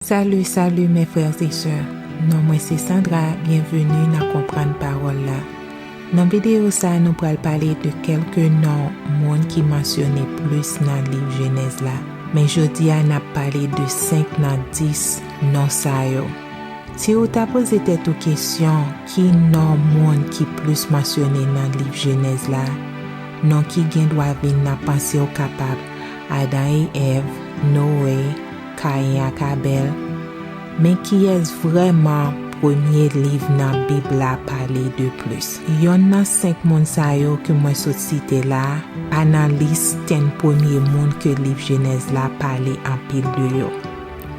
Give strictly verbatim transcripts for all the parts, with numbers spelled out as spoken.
Salut, salut mes frères et sœurs. Non mwen se Sandra, byenveni nan Konprann Pawòl la. Nan videyo sa a, nou pral pale de kèlke non moun ki mansyone plis nan liv Jenèz la. Men jodi a, n ap pale de senk nan dis non sa yo. Si w ta poze tèt ou kesyon, ki non moun ki plis mansyone nan liv Jenèz la? Non ki gen dwa vin nan panse w kapab Adan e Èv, Noe, Kayen ak Abèl. Men kiyès vrèman premye liv nan Bib la pale de plis? Yonn nan senk moun sa yo ke mwen sot site la a pa nan lis ten premye moun ke liv Jenèz la pale anpil de yo.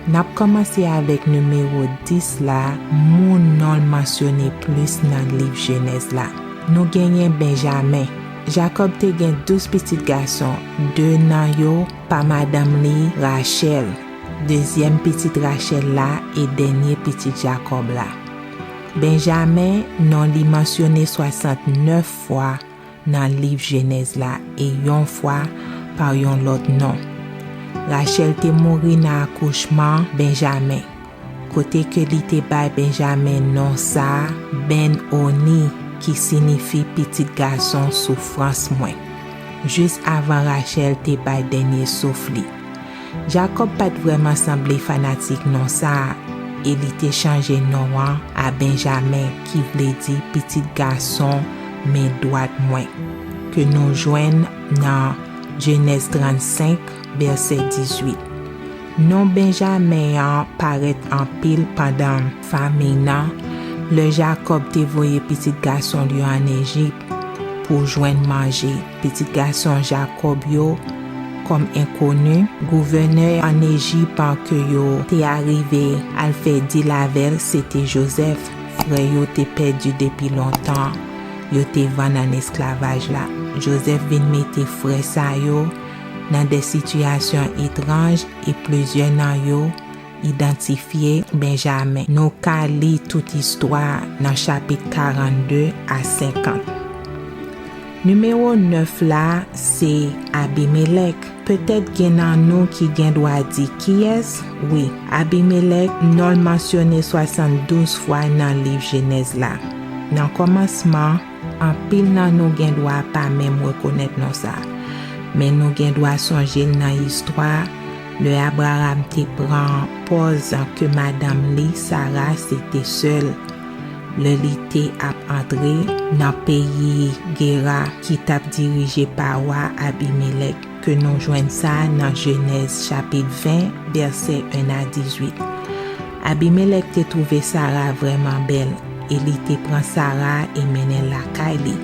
N ap kòmanse avèk nimewo dis la, moun non l mansyone plis nan liv Jenèz la. Nou genyen Benjamen. Jakòb te gen douz pitit gason, de nan yo pa madanm li Rachèl. Dezyèm pitit Rachèl la e dènye pitit Jakòb la. Benjamen, non li mansyone swasantnèf fwa nan liv Jenèz la e yon fwa pa yon lòt non. Rachèl te mouri nan akouchman Benjamen, kote ke li te bay Benjamen non sa a, Ben Oni, ki siyifi pitit gason soufrans mwen, jis avan Rachèl te bay dènye souf li. Jakòb pa t vrèman sanble fanatik non sa a, e li te chanje non an a Benjamen, ki vle di pitit gason men dwat mwen, ke nou jwenn nan Jenèz trannsenk, vèsè dizuit. Non Benjamen an parèt anpil pandan famin nan, lè Jakòb te voye pitit gason l yo ann Ejip pou jwenn manje. Pitit gason Jakòb yo, kòm enkoni, gouvènè ann Ejip an ke yo te arive al fè dil avè l, se te Jozèf. Frè yo te pèdi depi lontan, yo te vann ann esklavaj la. Jozèf vin mete frè sa yo nan de sitiyasyon etranj e plizyè nan yo idantifye Benjamen. Nou ka li tout istwa a nan chapit karannde a senkant. Nimewo nèf la se Abimelèk. Petèt gen nan nou ki gen dwa di kiyès? Wi, Abimelèk, non l mansyone swasanndouz fwa nan liv Jenèz la. Nan kòmansman, anpil nan nou gen dwa pa menm rekonèt non sa a. Men nou gen dwa sonje l nan istwa, lè Abraram te pran pòz ke madanm li, Sara, se te sè l, lè li te ap antre nan peyi Gera ki t ap dirije pa wa Abimelèk, ke nou jwenn sa nan Jenèz chapit ven, vèsè en a dizuit. Abimelèk te twouve Sara vrèman bèl, e li te pran Sara e mennen l lakay li.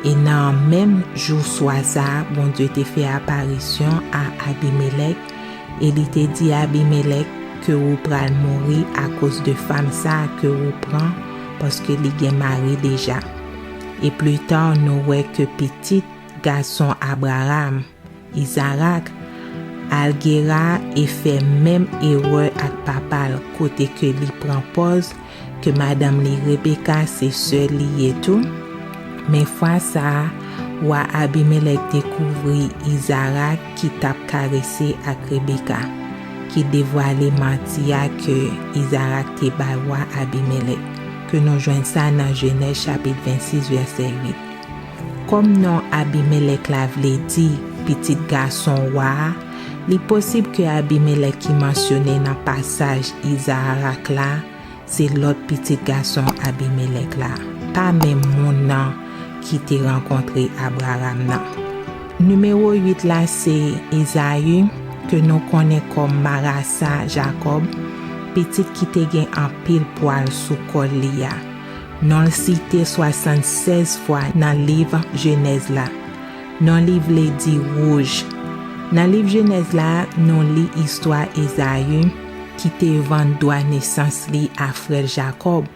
E nan menm jou swa sa a, Bondye te fè aparisyon a Abimelèk, e li te di Abimelèk ke ou pral mouri akoz de fanm sa a ke ou pran, paske li gen mari deja. E plita, nou wè ke pitit gason Abraram, Izarak, al Gera e fè menm erè ak papa l, kote ke li pran pòz ke madanm li Rebeka se sè li ye tou. Men fwa sa a, wa Abimelèk dekouvri Izarak ki t ap karese ak Rebeka, ki devwale manti a ke Izarak te bay wa Abimelèk, ke nou jwenn sa nan Jenèz chapit vennsis, vèsè uit. Kòm non Abimelèk la vle di pitit gason wa a, li posib ke Abimelèk ki mansyone nan pasaj Izarak la, se lòt pitit gason Abimelèk la, pa menm moun nan ki te rankontre Abraram nan. Nimewo uit la se Ezayi, ke nou konnen kòm marasa Jakòb, pitit ki te gen anpil pwal sou kò li a. Non l site swasannsèz fwa nan liv Jenèz la. Non li vle di wouj. Nan liv Jenèz la, nou li istwa Ezayi, ki te vann dwa nesans li a frè l Jakòb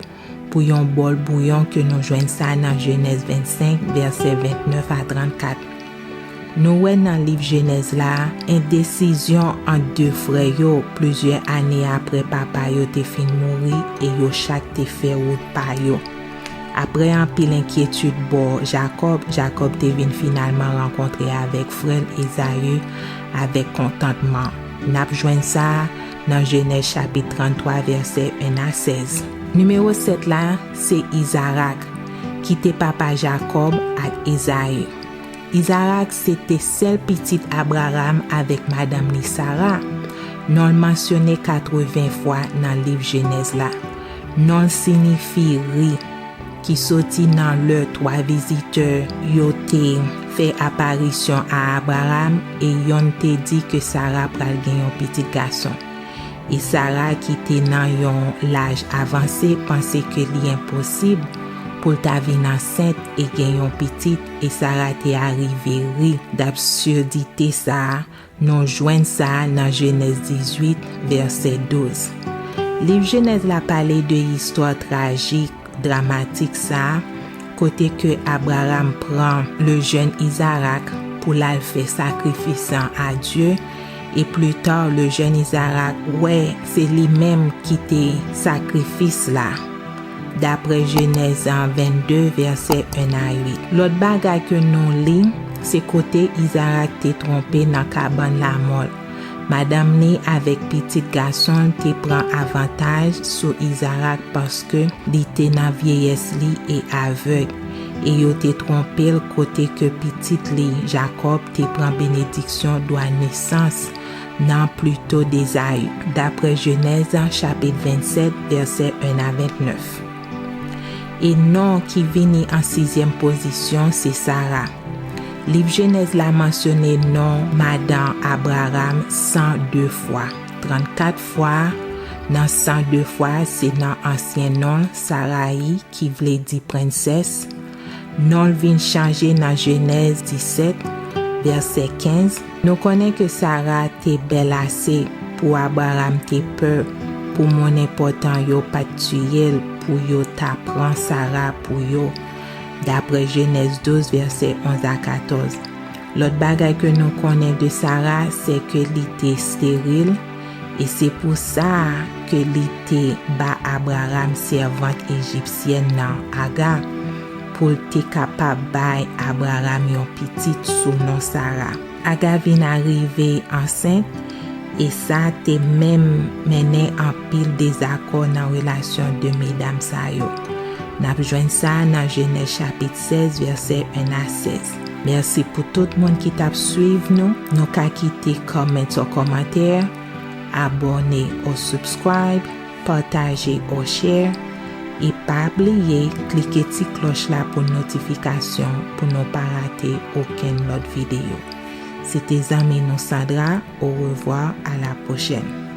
pou yon bòl bouyon, ke nou jwenn sa nan Jenèz vennsenk, vèsè vennèf a trannkat. Nou wè nan liv Jenèz la, endesizyon ant de frè yo, plizyè ane apre papa yo te fin mouri e yo chak te fè wout pa yo. Apre anpil enkyetid bò Jakòb, Jakòb te vin finalman rankontre avèk frè l Ezayi avèk kontantman. N ap jwenn sa nan Jenèz chapit tranntwa, vèsè en a sèz. Nimewo sèt la, se Izarak, ki te papa Jakòb ak Ezayi. Izarak se te sèl pitit Abraram avèk madanm li Sara. Non l mansyone katreven fwa nan liv Jenèz la. Non l siyifi ri, ki soti nan lè twa vizitè yo te fè aparisyon a Abraram, e yonn te di ke Sara pral gen yon pitit gason. E Sara, ki te nan yon laj avanse, panse ke li enposib pou l ta vin ansent e gen yon pitit, e Sara te arive ri. Dabsurdite sa a, nou jwenn sa a nan Jenèz dizuit, vèsè douz. Liv Jenèz la pale de istwa trajik, dramatik sa a, kote ke Abraram pran le jèn Izarak pou l al fè sakrifis lan a Dye, e pli ta, le jèn Izarak wè se li menm ki te sakrifis la, daprè Jenèz vennde, vèsè en a uit. Lòt bagay ke nou li, se kote Izarak te twonpe nan kabann lamò l. Madanm li avèk pitit gason l te pran avantaj sou Izarak paske li te nan vyeyès li e avèg, e yo te twonpe l kote ke pitit li, Jakòb, te pran benediksyon dwa nesans nan plito Ezayi, daprè Jenèz chapit vennsèt, vèsè en a vennèf. E non ki vini an sizyèm pozisyon, se Sara. Liv Jenèz la mansyone non madan Abraram san de fwa. Trannkat fwa nan san de fwa, se nan ansyen non l, Sarayi, ki vle di prensès. Non l vin chanje nan Jenèz disèt, vèsè kenz. Nou konnen ke Sara te bèl ase pou Abraram te pè pou moun enpòtan yo pa t tiye l pou yo ta pran Sara pou yo, daprè Jenèz douz, vèsè onz a katòz. Lòt bagay ke nou konnen de Sara, se ke li te esteril, e se pou sa ke li te ba Abraram sèvant ejipsyèn nan, Aga, pou l te kapab bay Abraram yon pitit sou non Sara. Aga vin arive ansent, e sa te menm mennen anpil dezakò nan relasyon de medam sa yo. N ap jwenn sa nan Jenèz chapit sèz, vèsè en a sèz. Mèsi pou tout moun ki t ap swiv nou. Nou ka kite comment ou kòmantè, abòne ou subscribe, pataje ou share, e pa bliye klike ti klòch la pou notifikasyon pou nou pa rate okenn lòt videyo. Se te zanmi nou Sandra. Au revoir, à la prochaine.